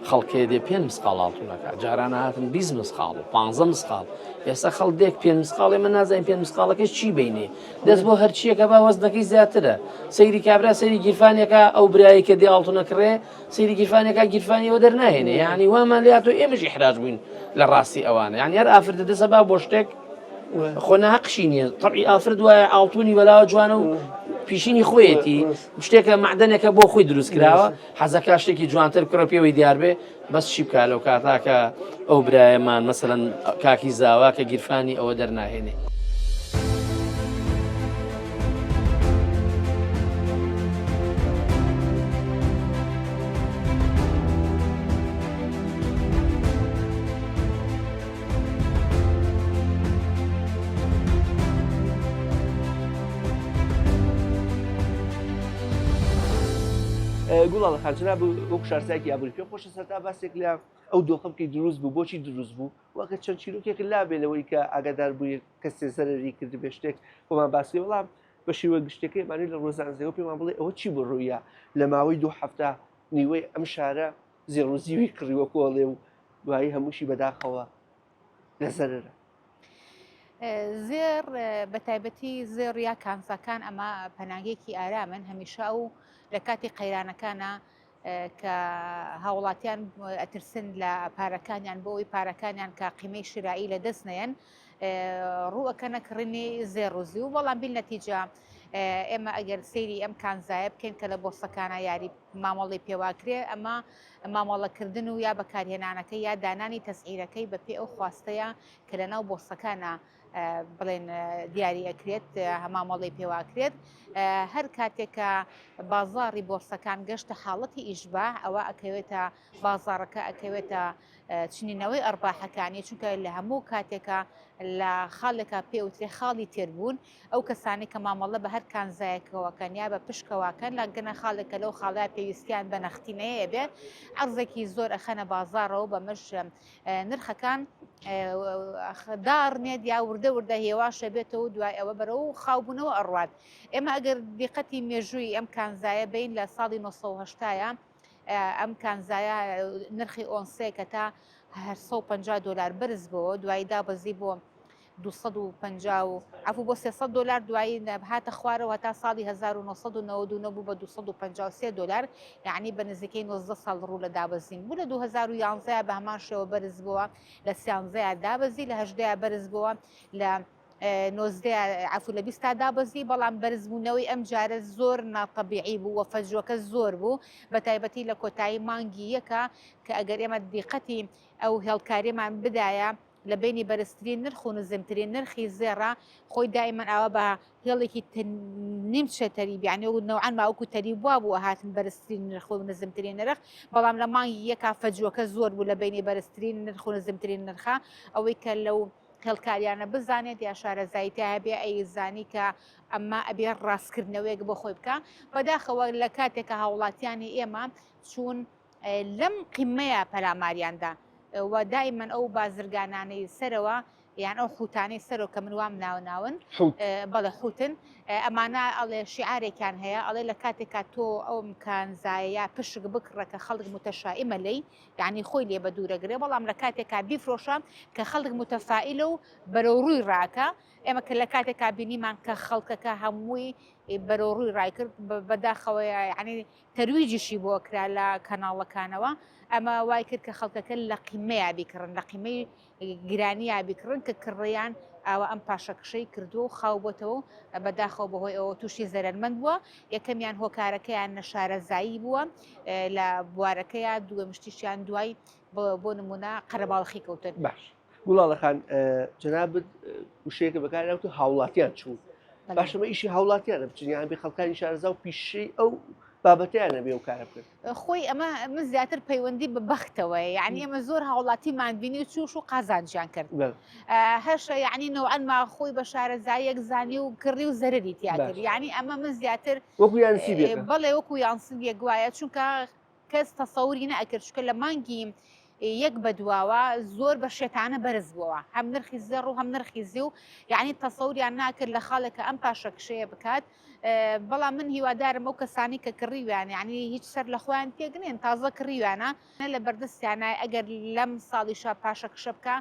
خەڵکێ دێ پێ مسقاڵ ئاڵتونەکە جاران هاتن 20 مسقاڵ و 15 مسقاڵ ئێستا خەڵ دێک پێ مسقاڵ ئێمە نازانین پێ مسقاڵەکەش چی بینێ دەست بۆ هەرچیەکە با وەزنەکەی زیاترە سەیری کابرا سەیری گیرفانێکە ئەو برایە کە دێ ئاڵتونە کڕێ سەیری گیرفانێکە گیرفانیەوە دەرناهێنێ یعنی وامان لاتۆ ئێمەش ئیحراج بووین لە ڕاستی ئەوانە یعنی هەر ئافرەتە دەسە با بۆ شتێک خۆ ناقشی نییە طبعی ئافرەت وایە ئاڵتونی بەلاوە جوانە و پیشینی خۆیەتی شتێکە معدەنێکە بۆ خۆی دروست کراوە حەزەکا شتێکی جوانتر بکڕە پێوەی دیار بێ بەس چی بکا لەو کاتا کە ئەو برایەمان مەسەلەن کاکی زاوا کە گیرفانی ئەوە دەرناهێنێ. گوڵاڵە خان جناب وەک شارزایەکی ئابووری پێم خۆشە سەرتا باسێک لە ئەو دۆخە بکەی دروست بوو بۆچی دروست بوو وەکە چەند چیرۆکێک لابێ لەوەی کە ئاگادار بووی کەسێ زەرەری کردبێ شتێک بۆمان باسی بەڵام بە شێوە گشتەکەی مانی لە ڕۆزانزەوە پێمان بڵێ ئەوە چی بوو ڕوویە لە ماوەی دوو هەفتە نیوەی ئەم شارە زێڕ و زیوی کڕیوە کۆڵێ و دوایی هەمووشی بەداخەوە لە زەرەرە. زێڕ بە تایبەتی زێڕ یا کانزاکان ئەمە پەناگەیەکی ئارامن هەمیشە ئەو لە کاتی قەیرانەکانە کە هاوڵاتیان ئەترسن لە پارەکانیان بۆ ئەوی پارەکانیان کە قیمەی شرایی لە دەست نەیەن ڕووەکەنە کڕینی زێڕ و زیو بەڵام بیل نەتیجە ئێمە ئەگەر سەیری ئەم کانزایە بکەین کە لە بۆرسەکانە یاری مامەڵی پێواکرێ ئەمە مامەڵەکردن و یا بەکارهێنانەکەی یا دانانی تەسعیرەکەی بە پێی ئەو خواستەیە کە لە ناو بۆرسەکانە بڵێن دیاری ئەکرێت مامەڵەی پێواکرێت هەر کاتێک کە بازاڕی بۆرسەکان گەشتە حاڵەتی ئیشباع ئەوە ئەکەوێتە بازاڕەکە ئەکەوێتە چنینەوەی ئەرباحەکانی چونکە لە هەموو کاتێکە لە خاڵێکا پێوترێ خاڵی تێربوون ئەو کەسانەی کە مامەڵە بە هەر کانزایەکەوەکەن یا بە پشکەوەکەن لە گەنە خاڵێک کە لەو خاڵەیە پێویستیان بە نەختینەیە بێ عەرزێکی زۆر ئەخەنە بازاڕەوە بەمەش نرخەکان داڕنێت یا وردە وردە هێواشە بێتەوە دوای ئەوە بەرەو خاوبوونەوە ئەڕوات ئێمە ئەگەر دیقەتی مێژووی ئەم کانزایە بین لە ساڵی 1970 ئەم کانزایە نرخی ئۆنسێکە تا 150 دلار بەرز بۆ دوایی دابەزی بۆ 250 و عەفو بۆ 300 دۆلار دوایی هاتە خوارەوە تا ساڵی 1999 بوو بە 253 دۆلار یعنی بە نزیکەی 19 ساڵ ڕوو لە دابەزین بوو لە 2011 بە هەمان شێوە بەرز بووە لە 13 دابەزی لە 18 بەرز بووە لە. نۆزدە عەفو لە 20 تا دابەزی بەڵام بەرزبوونەوەی ئەم جارە زۆر ناتەبیعی بوو و فەجوەکە زۆر بوو بە تایبەتی لە کۆتایی مانگی یەکە کە ئەگەر ئێمە دیقەتی ئەو هێڵکاریمان بدایە لە بینی بەرزترین نرخ و نزمترین نرخی زێڕە خۆی دائیمەن ئاوا بە هێڵێکی نیمچە تەریب یعنی و نەوعەن ما وەکو تەریب وا بوو هاتن بەرزترین نرخ و نزمترین نرخ بەڵام لە مانگی یەکا فەجوەکە زۆر بوو لە بینی بەرزترین نرخ و نزمترین نرخە ئەوەی کە لەو هێڵکاریانە بزانێت یا شارەزایی تیا هەبێ ئەیزانی کە ئەمە ئەبێ ڕاستکردنەوەیەک بۆ خۆی بکە بەداخەوە لە کاتێک کە هاوڵاتیانی ئێمە چوون لەم قیمەیە پەلاماریاندا و دایمەن ئەو بازرگانانەی سەرەوە یان ئەو حوتانەی سەرۆ کە من وام ناوناون بەڵێ حوتن ئەمانە ئەڵێ شیعارێکیان هەیە ئەڵێ لە کاتێکا تۆ ئەوم کانزایە یا پشک بکڕە کە خەڵک متەشائیمە لێی یعنی خۆی لێ بە دوورەگرێ بەڵام لە کاتێکا بیفرۆشە کە خەڵک متەفائیلە و بەرەو ڕووی ڕاکە ئێمە کە لە کاتێکا بینیمان کە خەڵکەکە هەمووی بەرەو ڕووی ڕای کرد بەداخەوە یعنی تەرویجیشی بۆ کرا لە کەناڵەکانەوە ئەمە وای کرد کە خەڵکەکە لە قیمەیە بیکڕن لە قیمەی گرانیا بیکڕن کە کڕیان ئاوا ئەم پاشەکشەی کردووە و خاو بۆتەوە و بەداخەوە بەهۆی ئەوە تووشی زەرەرمەند بووە یەکەمیان هۆکارەکەیان نەشارەزایی بووە لە بوارەکەیا دووەم شتیشیان دوای بۆ نمونە قەرەباڵخی کەوتن. باش گوڵاڵە خان جەنابت وشەیەکە بەکارهێنا وتت هاوڵاتیان چوون باشەمە ئیشی هاوڵاتیانە بچن یان بێ خەڵکانی شارەزا و پیشەی ئەو بابەتیانە بێ و کارە بکەن. خۆی ئەمە من زیاتر پەیوەندی بە بەختەوەیە یعنی ئێمە زۆر هاوڵاتیمان بینی و چوش و قازانجیان کرد هەشە یعنی نەوعەن ما خۆی بە شارەزاییەک زانی و کڕی و زەرری تیا کرد یعنی ئەمە من زیاتر وەکو یانسیبێک بەڵێ وەکو یانسیبێک گوایە چونکە کەس تەسەوری نەئەکرد چونکە لە مانگی یەک بەدواوە زۆر بە شێتانە بەرز بووەوە هەم نرخی زێڕ و هەم نرخی زیو یعنی تەسەوریان ناکرد لە خاڵێکە ئەم پاشەکشەیە بکات بەڵام من هیوادارم ئەو کەسانی کە کڕیویان یعنی هیچ سەر لە خۆیان تێگنێن تازە کڕیویانە لە بەردەستیانە ئەگەر لەم ساڵیشە پاشەکشە بکە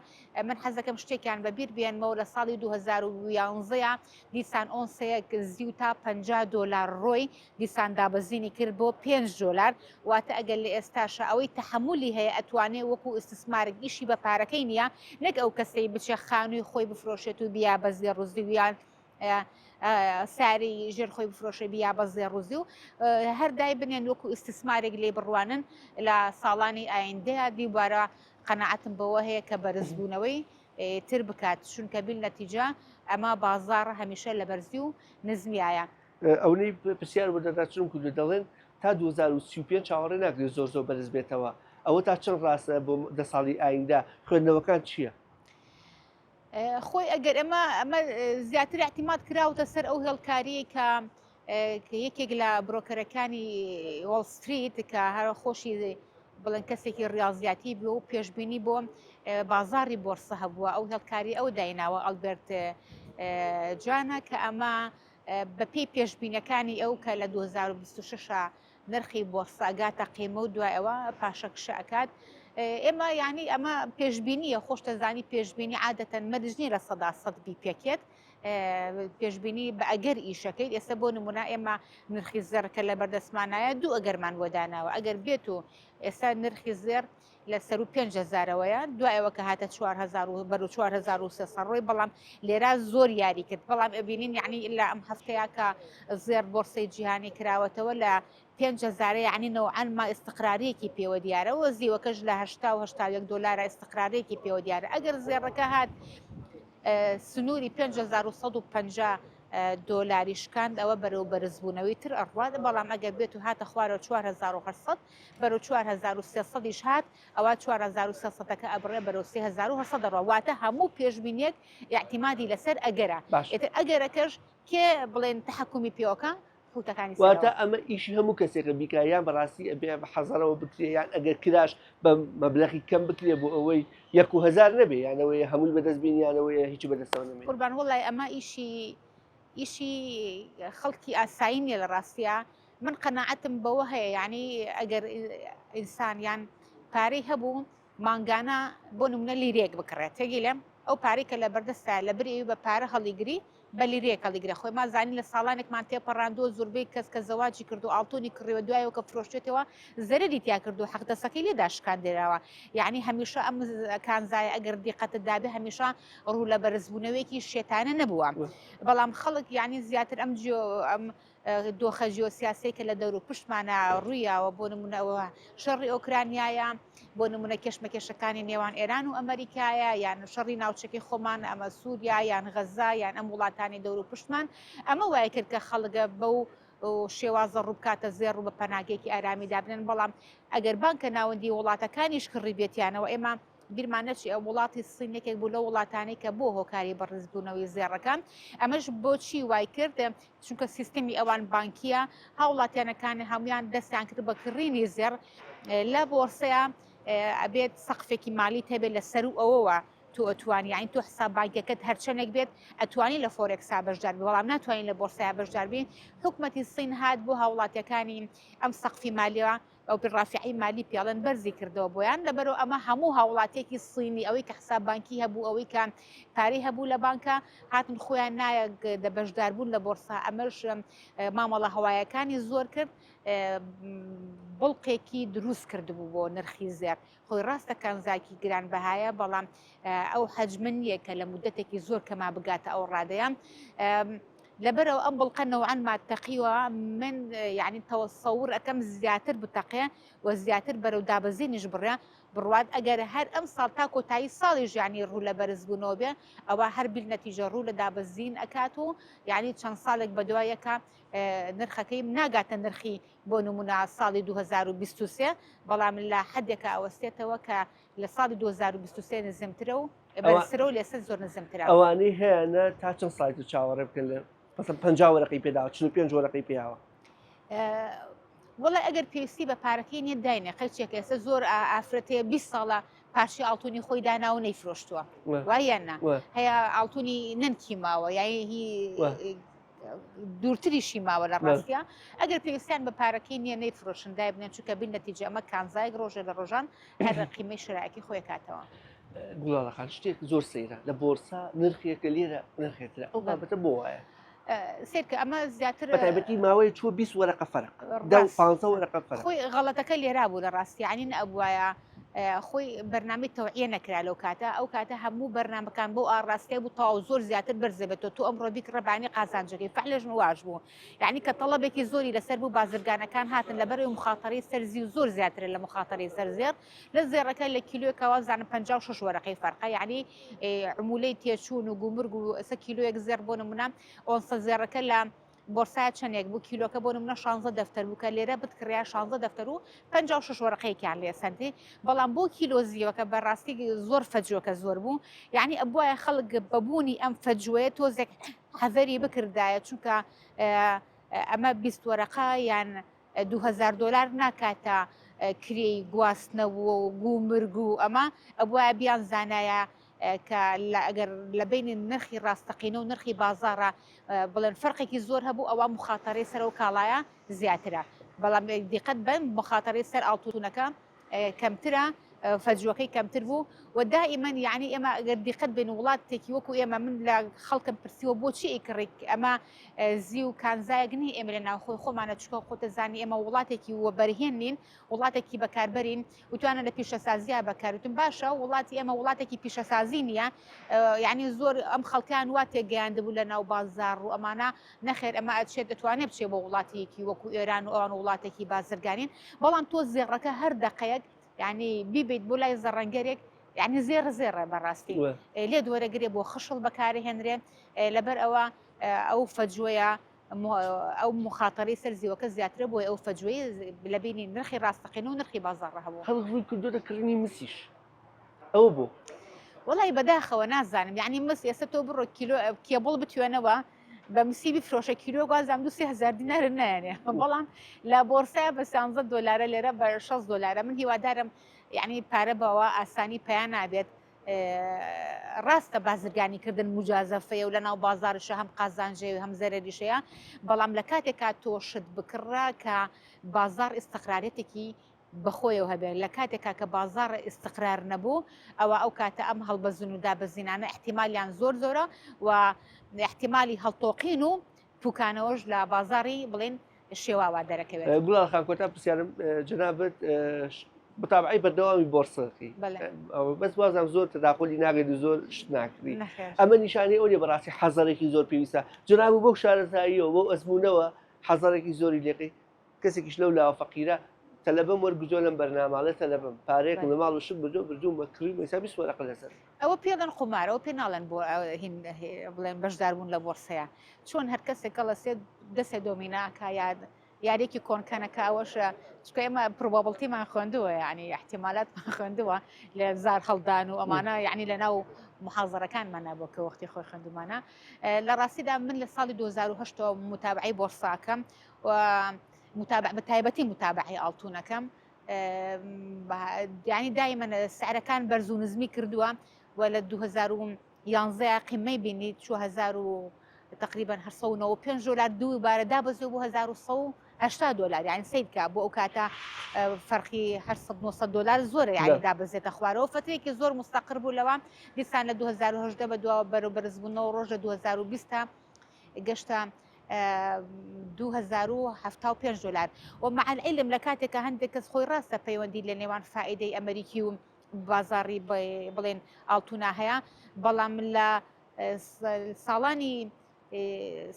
من حەزەکەم شتێکیان بەبیر بێنمەوە لە ساڵی 2011 دیسان ئۆنسەیەک زیو تا 50 دۆلار ڕۆی دیسان دابەزینی کرد بۆ 5 دۆلار واتە ئەگەر لە ئێستاشە ئەوەی تەحەمولی هەیە ئەتوانێ وەکو ئیستسمارێک ئیشی بە پارەکەی نییە نەک ئەو کەسەی بچێ خانووی خۆی بفرۆشێت و بیا بە زێڕ و زیویان ساری ژێر خۆی بفرۆشێ بیا بە زێڕ و زیو هەر دای بنێن وەکو ئیستسمارێک لێ بڕوانن لە ساڵانی ئایندەیە دیوبارە قەناعەتم بەوە هەیە کە بەرزبوونەوەی تر بکات چونکە بیل نەتیجە ئەمە بازاڕ هەمیشە لە بەرزی و نزمیایە. ئەونەی پرسیار بۆ دەرداچنم کردو دەڵێن تا 2035 چاوەڕێ ناکرێت زۆر زۆر بەرز بێتەوە ئەوە تا چەند ڕاستە بۆ دە ساڵی ئایندە خوێندنەوەکان چییە؟ خۆی ئەگەر ئەمە ئەمە زیاتر اعتیماد کراوتە سەر ئەو هێڵکاریە کە یەکێک لە برۆکەرەکانی وۆڵ ستریت کە هەر خۆشی بڵێن کەسێکی ڕاضیاتی بوو و پێشببینی بۆ بازاری بۆرسە هەبووە ئەو هێڵکاری ئەو دایناوە ئەلبرت جانە کە ئەمە بەپێی پێشبینەکانی ئەو کە لە 2026 نرخی بۆرسە ئەگاتە قیمە و دوای ئەوە پاشەکشە ئەکات ئێمە یعنی ئەمە پێشبینیە خۆشتەزانی پێشبینی عادەتەن مەرج نیە 100% بیپێکێت پێشبینی بە ئەگەر ئیشەکەیت ئێستا بۆ نمونە ئێمە نرخی زێڕ کە لە بەردەستمانایە دوو ئەگەرمان بۆ داناوە ئەگەر بێت و ئێستا نرخی زێڕ لە سەروو پێنج هەزارەوەیە دوای ئەوە کە هاتە 4000 و بەرو 4300 ڕۆی بەڵام لێرە زۆر یاری کرد بەڵام ئەبینین یعنی لە ئەم هەفتەیە کە زێر بۆرسەی جیهانی کراوەتەوە لە 5000 یعنی نەوعەن ما ئیستقراریەکی پێوە دیارە و زیوەکەش لە 80 و 81 دلارە ئیستقرارێکی پێوە دیارە ئەگەر زێڕەکە هات سنووری 5150 دۆلاری شکاند ئەوە بەرەو بەرزبوونەوەی تر ئەڕوات بەڵام ئەگەر بێت و هاتە خوارەوە 4800 بەرەو 4300 یش هات ئەوا 4300 ەکە ئەبڕێ بەرەو 3800 دەڕوا واتە هەموو پێشبینیەک ئیعتیمادی لەسەر ئەگەرە باش ئیتر ئەگەرەکەش کێ بڵێن تەحەکومی پێوەکە حوتەکانی واتە سەرەوە. ئەمە ئیشی هەموو کەسێکە بیکا یان بەڕاستی ئەبێ بە حەزەرەوە بکرێ یان ئەگەر کراش بە مەبلەغی کەم بکرێ بۆ ئەوەی یەک و هەزار نەبێ یان ئەوەیە هەمووی بەدەست بین یان ئەوەیە هیچی بەدەستەوە نەمێنێ. قوربان وەڵای ئەمە ئیشی ئیشی خەڵکی ئاسایی نییە لە ڕاستیا من قەناعەتم بەوە هەیە یعنی ئەگەر ئینسان یان پارەی هەبوو مانگانە بۆ نمونە لیرەیەک بکڕێت تێگەی لێم ئەو پارەی کە لە بەردەستە لە بری ئەوی بە پارە هەڵیگری. بە لیرەیەک هەڵیگرە خۆی ما زانین لە ساڵانێکمان تێپەڕاندووە زۆربەی کەس کە زەواجی کردو ئاڵتونی کڕیوە دوایەوە کە فرۆشتێتەوە زەرەری تیا کردو حەقدەسەکەی لێ داشکاندراوە یعنی هەمیشە ئەم کانزایە ئەگەر دیقەتت دابێ هەمیشە ڕوو لە بەرزبوونەوەیەکی شێتانە نەبووە بەڵام خەڵک یعنی زیاتر ئەم جیۆ ئەم دۆخە جیۆسیاسیەی کە لە دەور و پشتمانە ڕوویاوە بۆ نمونە ئەوە شەڕی ئۆکرانیایە بۆ نمونە کێشمەکێشەکانی نێوان ئێران و ئەمریکایە یان شەڕی ناوچەکەی خۆمان ئەمە سووریا یان غەزا یان ئەم وڵاتانی دەور و پشتمان ئەمە وای کرد کە خەڵگە بەو شێوازە ڕووبکاتە زێڕ و بە پەناگەیەکی ئارامی دابنێن بەڵام ئەگەر بانکە ناوەندی وڵاتەکانیش کڕی بێتیانەوە ئێمە بیرمان نەچێ ئەو وڵاتی سین یەکێک بوو لەو وڵاتانەی کە بۆ هۆکاری بەڕزبوونەوەی زێڕەکان ئەمەش بۆچی وای کرد چونکە سیستمی ئەوان بانکیە هاوڵاتیانەکان هەمویان دەستیان کرد بە کڕینی زێڕ لە بۆرسەیە ئەبێت سەقفێکی مالی هەبێت لە سەر و ئەوەوە تۆ ئەتوانی یعنی تۆ حساب بانکەکەت هەرچەندێک بێت ئەتوانی لە فۆرێکسا بەشدار بی بەڵام ناتوانین لە بۆرسەیە بەشدار بی حکومەتی سین هات بۆ هاوڵاتیەکانی ئەم سەقفی مالیەوە ئەو ڕافعی مالی پێڵێن بەرزی کردەوە بۆیان لەبەرەوە ئەمە هەموو هاوڵاتیەکی سینی ئەوەی کە حساب بانکی هەبوو ئەوەی کە پارەی هەبوو لە بانکە هاتن خۆیان نایە دە بەشداربوون لە بۆرسا ئەمەش مامەڵە هەوایەکانی زۆر کرد بڵقێکی دروست کردبوو بۆ نرخی زێڕ خۆی ڕاستە کانزاکی گران بەهایە بەڵام ئەو حەجمە نییە کە لە مدەتێکی زۆر کەما بگاتە ئەو ڕادەیە. لەبەرئەوە ئەم بڵقە نەوعەن ما تەقیوە من یعنی تەسەور ئەکەم زیاتر بتەقێ و زیاتر بەرەو دابەزینیش بڕێ بڕوات ئەگەر هەر ئەم ساڵ تا کۆتایی ساڵی ژیانی ڕوو لە بەرزبوونەوە بێ ئەوە هەر بیل نەتیجە ڕوو لە دابەزین ئەکات و یعنی چەند ساڵێک بەدوای یەکە نرخەکەی ناگاتە نرخی بۆ نمونە ساڵی 2023 بەڵام لە حدێکە ئەوەستێتەوە کە لە ساڵی 2023 نزمترە و بەرزترە و لێسەر زۆر نزمترە. ئەوانەی هەیانە تا چەند ساڵی تر چاوەڕێ بکەن لە مەسەن 50 وەرەقەی پێداوە 45 وەرەقەی پێیاوە؟ وەڵا ئەگەر پێویستی بە پارەکەی نییە داینێ قەیچێک ئێستا زۆر ئافرەت هەیە 20 ساڵە پارچەی ئاڵتونی خۆی دانا و نەیفرۆشتووە وایە نا هەیە ئاڵتونی نەنکی ماوە یای هی دوورتریشی ماوە لە ڕاستە ئەگەر پێویستیان بە پارەکەی نییە نەیفرۆشن دای بنێن چونکە بین نەتیجە ئەمە کانزایەک ڕۆژێ لە ڕۆژان هەر قیمەی شرایەکی خۆی کاتەوە. گوڵاڵەخان شتێک زۆر سەیرە لە بۆرسا نرخێکە لێرە نرخێترە ئەو بابەتە بۆ وایە سێرکە ئەمە زیاتر بە تایبەتی ماوەی چووە 20 وەرەقە فەرق دە و 15 وەرەقە فەرق خۆی غەڵەتەکە لێرا بوو لە ڕاستی یعنی نەبوایە خۆی بەرنامەی تەوعیە نەکرا لەو کاتە ئەو کاتە هەموو بەرنامەکان بۆ ئاڕاستەیە بوو تەواو زۆر زیاتر بەرزەبێتەوە تۆ ئەمڕۆ بیکڕە بانی قازانجەکەی فعلەش واش بوو یعنی کە تەڵەبێکی زۆری لەسەر بوو بازرگانەکان هاتن لەبەرەوەی مخاتەرەی سەر زیو زۆر زیاترە لە مخاتەرەی سەر زێڕ لە زێڕەکە لە کیلۆیەکە وازانم 56 وەرەقەی فەرقە یعنی عمولەی تێچوون و گومرگ و ئێستا کیلۆیەک زێڕ بۆ نمونە ئۆنسە زێڕەکە لە بۆرسایە چەندێک بوو کیلۆکە بۆ نمونە 16 دەفتەر بوو کە لێرە بتکڕیا 16 دەفتەر و 56 وەرەقەیەکیان لێ سەندی بەڵام بۆ کیلۆ زیوەکە بەڕاستی زۆر فەجوەکە زۆر بوو یعنی ئەبواە خەڵک بەبوونی ئەم فەجوەیە تۆزێک حەزەری بکردایە چونکە ئەمە 20 وەرەقە یان 2000 دلار ناکاتە کرێی گواستنەوە و گومرگ و ئەمە ئەبواە بیان زانایە کە لە ئەگەر لە بینی نرخی ڕاستەقینە و نرخی بازاڕە بڵێن فەرقێکی زۆر هەبوو ئەوە مخاتەرەی سەر و کاڵایە زیاترە بەڵام دیقەت بن مخاتەرەی سەر ئاڵتونەکە کەمترە فەجوەکەی کەمتر بوو و دائیمەن یعنی ئێمە ئەگەر دیقەت بین وڵاتێکی وەکو ئێمە من لە خەڵکم پرسیوە بۆچی ئیکڕیک ئەمە زی و کانزایەک نی ئێمە لە ناوخۆی خۆمانە چکە خۆتەزانی ئێمە وڵاتێکی وەبەرهێن نین وڵاتێکی بەکاربەرین وتوانە لە پیشەسازیا بەکاروتم باشە وڵاتی ئێمە وڵاتێکی پیشەسازی نییە یعنی زۆر ئەم خەڵکان وا تێگەیاندبوو لە ناو بازار و ئەمانە نەخێر ئەمە ئەچێت دەتوانێت بچێ بۆ وڵاتێکی وەکو ئێران و ئەوان وڵاتێکی بازرگانین بەڵام تۆ زێڕەکە هەر دقەیەک یعنی بیبیت بۆ لای زەڕەنگەرێک یعنی زێڕ زێڕە بەڕاستی لێ دووەرەگرێ بۆ خشڵ بەکارهێنرێ لەبەر ئەوە ئەو فەجوەیە ئەو موخاتەرەی سەر زیوەکە زیاترە بۆیە ئەو فەجوەی لە بینی نرخی ڕاستەقینە و نرخی بازاڕ هەبوو. خەڵک ڕووی کردۆتە کڕینی مسیش ئەوە بۆ؟ وەڵی بەداخەوە نازانم یعنی مس ئێستا تۆ بڕۆ کیلۆ کێبڵ بتوێنەوە بە مسی بفرۆشە کیلۆ گوازام دو هزار دینار نایەنێ بەڵام لە بۆرسای بە 13 دلارە لێرە بە 6 دلارە من هیوادارم یعنی پارە بەوە ئاسانی پیا نابێت ڕاستە بازرگانی کردن موجازەفەیە و لەناو بازاڕیشە هەم قازانجەیە و هەم زەرەریشەیە بەڵام لە کاتێکا تۆ شت بکڕە کە بازاڕ ئیستقرارێتێکی. بەخۆیەوە هەبێت لە کاتێکا کە بازاڕ ئیستقرار نەبوو ئەوە ئەو کاتە ئەم هەڵبەزن و دابەزینانە احتیمالیان زۆر زۆرە و احتیمالی هەڵتۆقین و پوکانەوەش لە بازاڕی بڵێن شێواوە دەرەکەوێت. گوڵان خان کۆتا پرسیارم جەنابت متابعەی بەردەوامی بۆرسەکەی بەس وازم زۆر تەداخلی ناگەیت و زۆر شت ناکری ئەمە نیشانەی ئەو نیە بەڕاستی حەزەرێکی زۆر پێویستە جەناب بۆ شارەزاییەوە بۆ ئەزمونەوە حەزەرێکی زۆری لێقی کەسێکیش لەو لاوە فەقیرە تەلەبەم وەرگرتووە لەم بەرنامە ئەڵێ تەلەبەم پارەیەکم لە ماڵ و شت بردووە بردوومە کڕیومە ئێستا 20 وەرەقە لەسەر. ئەوە پێڵێن قومار ئەوە پێ ناڵێن بۆ هین بڵێن بەشداربوون لە بۆرسەیە چۆن هەر کەسێک هەڵەسێت دەسێ دۆمیناکە یا یاریەکی کۆنکەنەکە ئەوەشە چکە ئێمە probability مان خوێندووە یعنی احتیمالاتمان خوێندووە لە زار هەڵدان و ئەمانە یعنی لە ناو محازەرەکانمان نابووە کە وەختی خۆی خوێندومانە لە ڕاستیدا من لە ساڵی 2010 متابعی بۆرساکەم و متابع بە تایبەتی متابعی ئاڵتونەکەم یعنی دایمەن سعرەکان بەرز و نزمی کردووە و لە 2011 قیمەی بینی 2000 و تقریبا 1995 دلار دووبارە دابەزیەوە بۆ 1180 دلار یعنی سەیر کە بۆ ئەو کاتە فەرقی 800 900 دلار زۆرە یعنی دابەزێتە خوارەوە فترێکی زۆر مستەقر بوو لەوە دیسان لە 2018 بە دواوە بەرەو بەرزبوونەوە ڕۆژ لە 2020 گەشتە 2075 دلار و مع العلم لە کاتێک کە هەندێک کەس خۆی ڕاستە پەیوەندی لە نێوان فائیدەی ئەمریکی و بازاڕی بڵێن ئاڵتونا هەیە بەڵام لە ساڵانی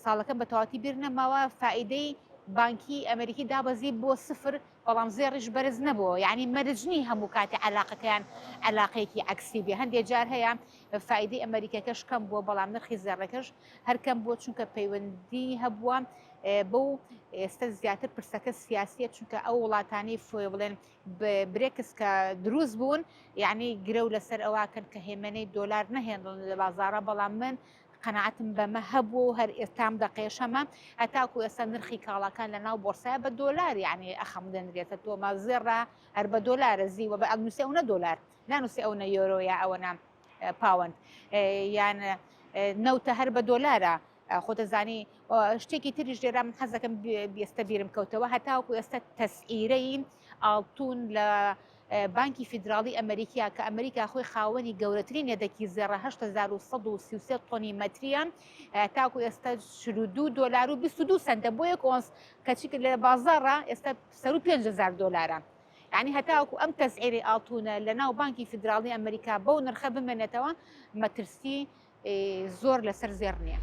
ساڵەکەم بە تەواتی بیر نەماوە فائیدەی بانکی ئەمریکی دابەزی بۆ سفر بەڵام زێڕیش بەرز نەبووە یعنی مەرج نی هەموو کاتی علاقەکەیان علاقەیەکی عکسی بێ هەندێک جار هەیە فائیدەی ئەمریکەکەش کەم بووە بەڵام نرخی زێڕەکەش هەر کەم بووە چونکە پەیوەندی هەبووە بەو ئێستا زیاتر پرسەکە سیاسیە چونکە ئەو وڵاتانی فۆی بڵێن برێکس کە دروست بوون یعنی گرەو لەسەر ئەوواکەن کە هێمنەی دۆلار نەهێنڵن لە بازارە بەڵام من قەناعەتم بەمە هەبوو و هەر ئێستام دەقێشەمە هەتاکو ئێستا نرخی کاڵاکان لە ناو بۆرسایە بە دۆلار یعنی ئەخەمڵێنرێتە تۆ مە زێڕە هەر بە دۆلارە زیوە بە ئەنووسێ ئەو نە دۆلار نانووسێ ئەو نە یۆرۆ یا ئەوە نە پاوەند یان نەوتە هەر بە دۆلارە خۆتەزانی شتێکی تریش لێرا من حەزەکەم ئێستا بیرم کەوتەوە هەتاوەکو ئێستا تەسعیرەی ئاڵتون لە بانکی فیدراڵی ئەمریکا کە ئەمریکا خۆی خاوەنی گەورەترین یەدەکی زێڕە 8133 تۆنی مەتریە تاکو ئێستا 42 دۆلار و 22 سەنتە بۆ یەک ئۆنس کەچی لە بازاڕە ئێستا سەرو 5000 دۆلارە یعنی هەتاوەکو ئەم تەسعیری ئاڵتونە لە ناو بانکی فیدراڵی ئەمریکا بەو نرخە بمێنێتەوە مەترسی زۆر لەسەر زێڕ نییە.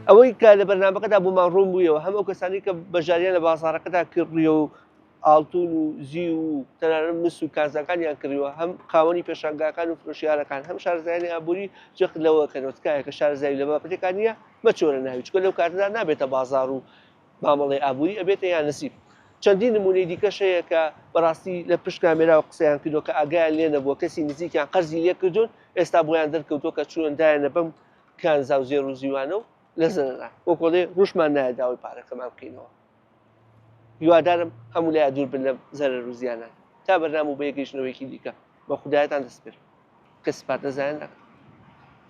ئەوەی کە لە بەرنامەکەدا بۆمان ڕوون بوویەوە هەم ئەو کەسانی کە بەشداریان لە بازاڕەکەدا کڕیوە و ئاڵتون و زیو و تەنانەت مس و کانزاکانیان کڕیوە هەم خاوەنی پێشانگاکان و فرۆشیارەکان هەم شارەزایانی ئابووری جەخت لەوە کەنەوە تکایە کە شارەزایی لە بابەتێکا نییە مەچۆرە ناوی چونکە لەو کاتەدا نابێتە بازاڕ و مامەڵەی ئابووری ئەبێتە یا نسیب چەندین نمونەی دیکەش هەیە کە بەڕاستی لە پشت کامێراوە قسەیان کردووە کە ئاگایان لێ نەبووە کەسی نزیکیان قەرزی لێ کردوون ئێستا بۆیان دەرکەوتووە کە چوون دایانە بەم کانزا و زێڕ و زیوانە و لە زەرەران وەکۆڵێ ڕووشمان نایە داوای پارەکەمان بکەینەوە هیوادارم هەموو لایە دوور بن لەم زەرەر و زیانان تا بەرنامە و بەیەکگەیشتنەوەیەکی دیکە بە خودایەتان دەسپێرم کە سپاردە زایان نەکەم.